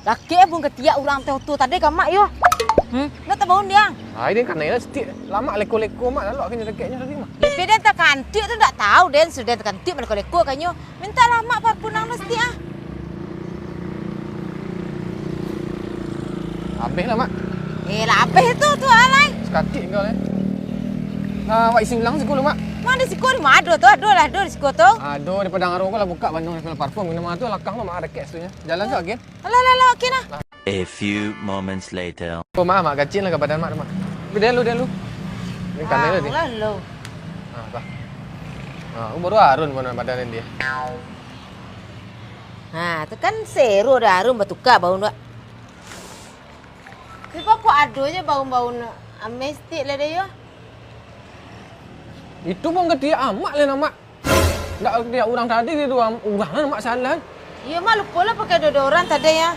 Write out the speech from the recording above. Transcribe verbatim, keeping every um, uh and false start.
Dakek bun katiak urang teh oto tadi ka mak yo. Hmm, nak tabaun dia. Ai, den kanai lah sitik. Lamak leko-leko mak, lalu akhirnya dakeknya tadi mah. Tapi den takantik tu ndak tahu den, sudah takantik maleko-leko kanyo. Minta lah mak parfum nang tu sitik ah. Habis lah, Mak. Eh, lah habis tu, tu alai. Sakatik kau ni. Nah, awak isi ulang siko lu, Mak. Mak, di siko di ma ado tu? Ado lah, ado di siko tu. Ado, di Padang Aro ko lah buka Bandung National Parfum. Nama tu lakang tu, Mak, dakek situ nya. Jalan tu, Agin. Alah, alah, alah, okey lah. A few moments later. Oh, Mak, Mak, kacin lah ka badan Mak tu, Mak. Tapi dia lu, dia lu. Ni kanai lu, dia. Lah, lu. Ah, apa? Ah, aku baru arun badan dia. Ha, tu kan seru dah, arun batuka baun tu. Tapi kok ado je baun-baun amestik lah deh yo. Itu pun katiak amak lah, Mak. Ndak katiak urang tadi tu, am-, urang lah, Mak, salah. Iyo, Mak, lupo lah pakai deodoran tadi ya.